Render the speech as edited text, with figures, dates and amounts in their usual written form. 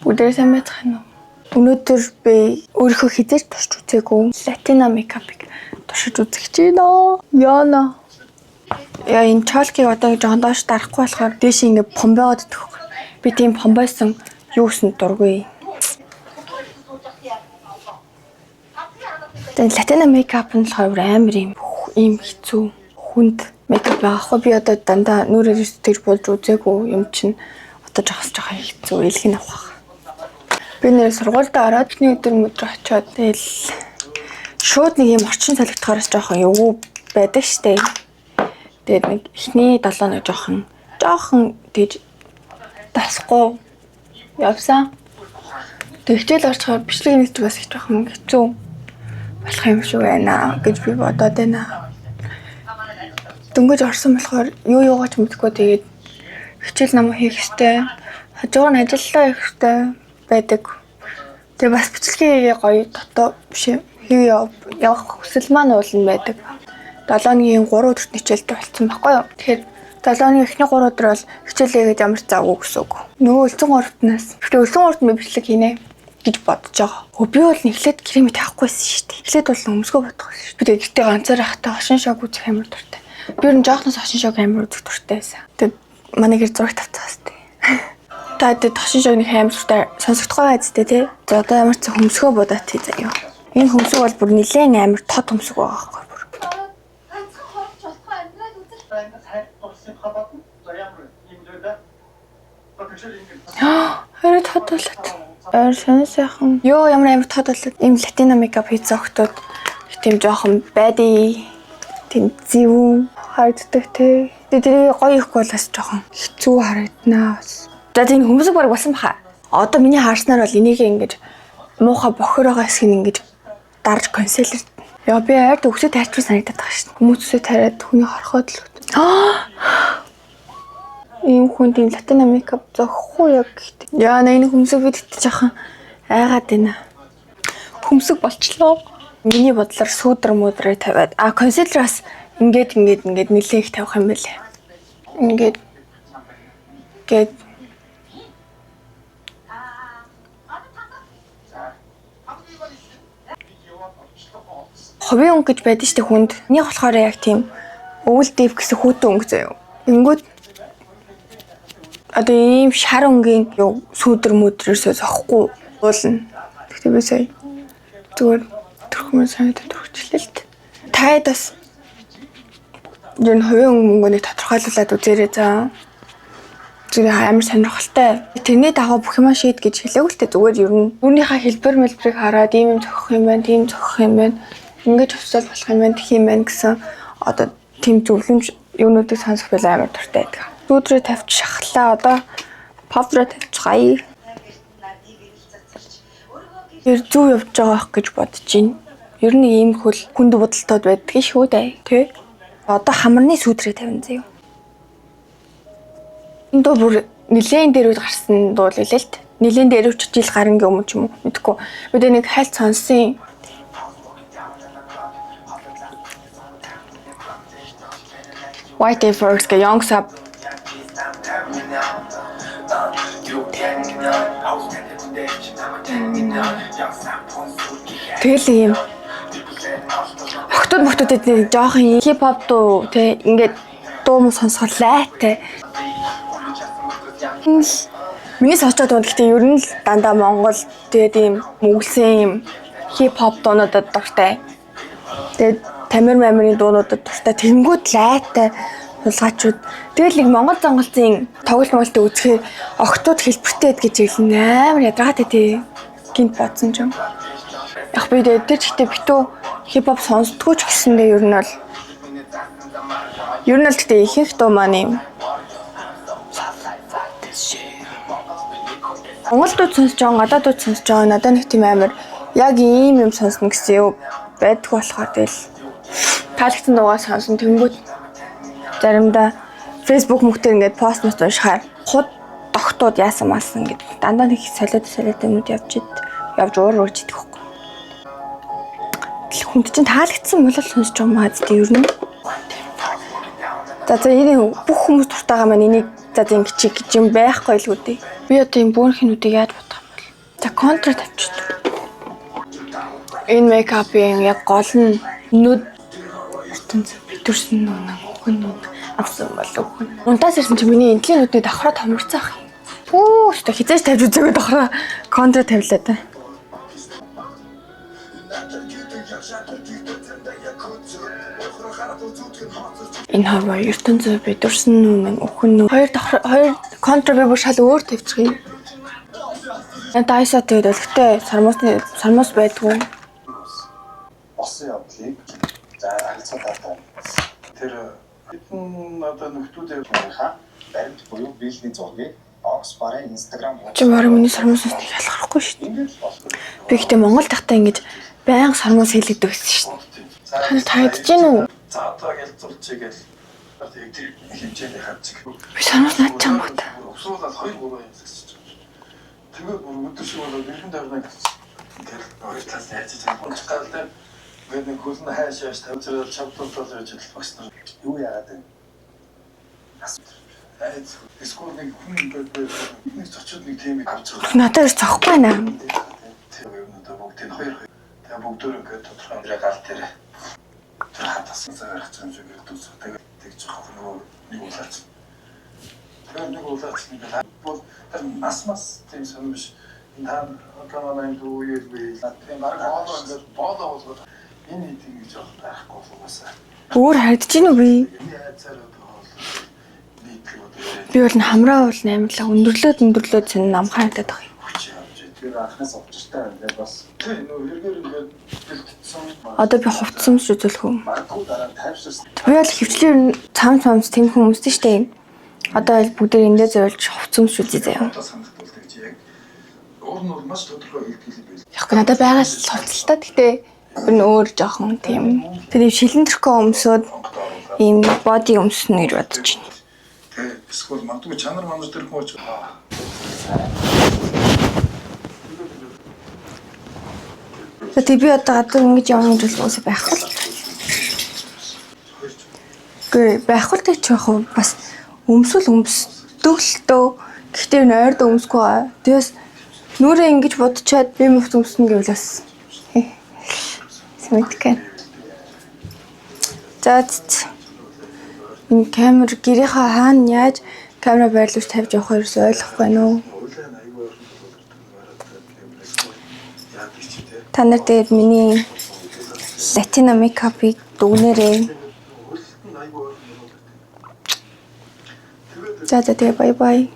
Бүгдээрээ сайн байцгаана уу? Өнөөдөр би өөрийнхөө хэзээ ч турш үзээгүй Latina makeup-ыг туршиж үзэх гэж байна. Яна. Яа, энэ чолкийг одоо ингэ жоохон доош дарахгүй болохоор дээш ингэ помбойгоод идэх. Би тийм помбойсон юу гэсэн дургүй. Тэгээ Latina makeup нь болохоор амар юм ийм хэцүү хүнд makeup байгаа хгүй. Би одоо дандаа нүрээр тэгж болж үзээгүй юм чинь одоо жоохос жоохон хэцүү илэг нь авах. Би нэр сургуульдаа ороод эхний өдөр мөдөр очиод тэгэл шууд нэг юм орчин солигдохоороос жоохон эвгүй байдаг штэ. Тэгээд нэг эхний 7 хоног жоохон жоохон тэгж дасахгүй явсан. Тэг хичээл орчхоор бичлэг нэг ч бас их жоохон хэцүү болох юм шиг байна гэж би бодоод байна. Дөнгөж орсон болохоор юу юугаа ч мэдэхгүй, тэгээд хичээл ном хийх ёстой. Хажуугаар нь ажиллаа хийх ёстой байдаг. Тэгээ бас бичлэгээ гоё дотоо биш хийе явах хүсэл маань уулна байдаг. 7 хоногийн 3 өдөрт хичээлтэй болцсон байхгүй юу? Тэгэхээр 7 хоногийн эхний 3 өдөр бол хичээлээгээд ямар ч завгүй гэсэн үг. Нөгөө өлцөн гуравтнаас. Тэгэхээр өлцөн гуравт би бичлэг хийнэ гэж бодож байгаа. Өө, би бол эхлээд крем тавихгүйсэн шүү дээ. Эхлээд бол өмсгөө бодох байсан шүү дээ. Би тэгээ гэртээ ганцаар байхдаа хошин шог үзэх амар дуртай. Би ер нь жоохноос хошин шог амар үзэх дуртай байсан. Тэгээд манай гэр зураг тавцсан хэвчээ. Та хэд хошин шог нэг амар дуртай сонсогдохгүй байц тээ, тий. За, одоо ямар ч хөмсгөө будаад тий заяа. Энэ хөмсөг бол бүр нилээн амар тод хөмсөг байгаа байхгүй бүр. Ганцхан хорч болохгүй амьдрал үзэл. Харин тод болоод. Ойр сонь сайхан. Йоо, ямар амар тод болоод. Ийм Latina makeup хийсэн охтууд тийм жоохон baddie, тийм зэвүүн харагддаг те. Тэгээ тэрийг гоё ихгүй бол бас жоохон хэцүү харагданаа бас. За, тийм хөмсөг баг болсон баха. Одоо миний харснаар бол энийг ингэж муухай бохор байгаа хэсгийг ингэж дарж concealer. Яа, би ойрд өсөө тайрчгүй санагдаад байгаа шин. Хүмүүс өсөө тариад хүний хорхоод л. Ийм хүн тийм Latina makeup зохихгүй яг гэхдээ. Яа, энэ хөмсөг бид тэгтээ жоохон айгаад байна. Хөмсөг болчлоо. Миний бодлоор сүүдэр мөдрөө тавиад, а concealer бас ингээд ингээд ингээд нэлээх тавих юм байлээ. Ингээд гээд хувийн өнгө гэж байдаг шүү дээ хүнд. Миний болохоор яг тийм өвөл дэв гэсэн хүүтэн өнгө заяа. Ингүүд одоо ийм шар өнгийн юу сүүдэр мөдрөөсөө зохгүй уулна. Гэхдээ би сая зүгээр төрхмөн санагдаад төрчлээ л дээ. Та хэд бас ер нь хувийн өнгө мөнгөнийг тодорхойлуулад үзээрэй заа. Зүгээр амар сонирхолтой. Тэрний дагуу бүх юмаа шийд гэж хэлээгүй л дээ. Зүгээр ер нь үүнийхээ хэлбэр мэлбэрийг хараад ийм юм зохих юм байна, тийм зохих юм байна. Ингэж хувцал болох юм байна, тэх юм байна гэсэн одоо тийм зөвлөмж юунуудыг сонсох байл амар дуртай байдаг. Сүүдрээ тавьж шахлаа. Одоо powder тавьчихъя. Тэр зөв явж байгаа байх гэж бодож байна. Ер нь ийм хөл хүнд бодолтоод байдгийг шүү дээ, тий? Одоо хамарны сүүдрээ тавина заяа. Энэ дуу бүр нилээн дээр үед гарсан дуу л илээ л дээ. Нилээн дээр үуч жил гарангийн өмнө ч юм уу мэдэхгүй. Бид нэг хальт сонссон. White Day First гэх Young Sub. Тэгэл юм охтууд мохтууд эдний жоохон хип хоп дуу те ингээд дуу муу сонсохоор лайтай. Миний сонсож байгаа дуу гэхдээ ер нь л дандаа Монгол тэгээд ийм мөглсөн юм хип хоп дуунуудад дуртай. Тэгээд Тамир мамирын дуунуудад дуртай. Тэнгүүд лайтай хулгайчуд. Тэгэл нэг Монгол зангалцын тоглолт моголтыг үзэхээр охтууд хэлбэртэй гэж хэлнэ. Амар ядаргаатай тий. Гинт бодсон ч юм. Яг би тэгээд тэр чигтээ битүү хип хоп сонсдгоо ч гэсэндээ ер нь бол гэтээ ихэнх дуу маань юм Монгол дуу сонсож байгаа, гадаад дуу сонсож байгаа, надад нэг тийм амар яг ийм юм сонсно гэсэн юу байдг болохоор тэгэл таалагдсан дуугаа сонсон. Тэнгүүд заримдаа Facebook мөхтөр ингээд пост мост уншихаар худ тогтууд яасан маасан гэд дандаа нэг солиод солиод юмуд явж ид явж уур урж идэх хөхгүй. Хүнд чинь таалагдсан бол сонсож байгаа маа зү ер нь. За за, энэ бүх хүмүүс дуртайгаа маань энийг за за ингэ чи гэж юм байхгүй л үү дээ. Би одоо энэ бөөнхнүүдийг яаж бодох юм бол. Contour тавьчихдаг. Энэ makeup-ын яг гол нь нүд ертөнц бидүрсэн нүнэн үхэн нүн авсан бол үхэн. Унтаас ирсэн чи миний энтлийн нүдний давхраа томорцсон ах юм. Пүү, өстө хизээж тавьж үзээгүй давхраа contour тавилаа да. Энэ хоёр ертөнцөө бидүрсэн нүнэн үхэн нүн. Хоёр давхраа хоёр contour би бүр шал өөр тавьчих юм. Дайсаа тэгээд өлегтэй сармуусны сармуус байдгүй. Болсон явдлыг за харилцаа таатай. Тэр хэдэн одоо нөхдүүдээ Хаа баримт буюу биелний зургийг Ox барын Instagram Чи бараг миний сармуусаас нэг ялгархгүй шүү дээ. Ингээд л болох. Би гэхдээ Монгол тахтаа ингэж байнга сармуус хийлэгдэг гэсэн шүү дээ. Та таагдаж гин үү? За одоо гэлзуулчих гээл яг тэр хэмжээний хавцэг. Би сармуус наад чам баг та. Усуулаад 2 3 юм сэгсэж. Тэгээд бүр өдөр шиг болоод эргэн тойрноо гэл хоёр талаас нь яаж хийж унж гал дээр ингээд нэг хөлн хайш хайш тавьж чавдуулаад байж л багш нар Юу яагаад вэ? айц эсвэл нэг хүн ингээд байж нэг зочид нэг тийм авч байгаа. Надад ерөөс зохгүй байна. Тэр юмнуудаа бүгдийг хоёр хоёр. Тэгээ бүгдөө ингээд тодорхой хэмжээ гал дээр тэр хатасан цагаар гарч юм шиг ирдүүс. Тэгээд тэгж явах нөгөө нэг улаач. Тэр нэг улаач нэг бол тэр нас мас тийм сонир биш. Энэ та одоо манай энэ үеэл би тийм баг боолоо ингээд боолоо болгоод энэ хэд ингэж явах байхгүй угаасаа. Өөр харагдаж гин үү би? Энэ айцаар одоо бол нийтлэг одоо яриад Би бол н хамраа бол амарлаа өндөрлөөд өндөрлөөд сонь намхан харагдаад байгаа юм. хүч явж идэв. Тэр анхнаас учиртай юм дээр бас Тэр нөгөө хэрэгээр ингээд бэлтцсэн Одоо би хувцас өмсч үзүүлэх үү? магадгүй дараа нь тайвширсан. Би бол хөвчлэр цам цамц тэм хүмүүстэй штэ. Одоо л бүгдээр эндээ зориулж хувцас өмсч үзье заяа. Одоо санагдвал тэгж яг ур нь бол маш тодорхой хэлтгэл байл. Яг гоо надад байгаа л хувцалтай. Гэтэ ер нь өөр жоохон тийм. Тэр юм шилэн төрхөө өмсөөд ийм боди өмснө гэж бодож байна. Тэ эсвэл магадгүй чанар манар тэр хүн очих. За тэг би одоо гадуур ингэж явна гэж бол уусаа байхгүй л. Үгүй байхгүй л гэж яах вэ? Бас өмсөл өмсдөг л дөө. Гэхдээ энэ ойрд өмсөхгүй байгаа. Тэгээс нүрээ ингэж бодчоод би мөвт өмснө гэвэл бас сэмэтгэн. За ц- ц. Энэ камер гэрийнхаа хаана яаж камера байрлуулж тавьж явах ерөөсөө ойлгохгүй байна уу? Уйлаа аягүй ойрхон болоод ирдэг яадаг чи тэ. Та нар тэгээд миний латино мейкапыг дүгнээрэй. Уйлалт нь аягүй ойрхон болоод ирдэг. Тэгээд За за тэгээ bye bye.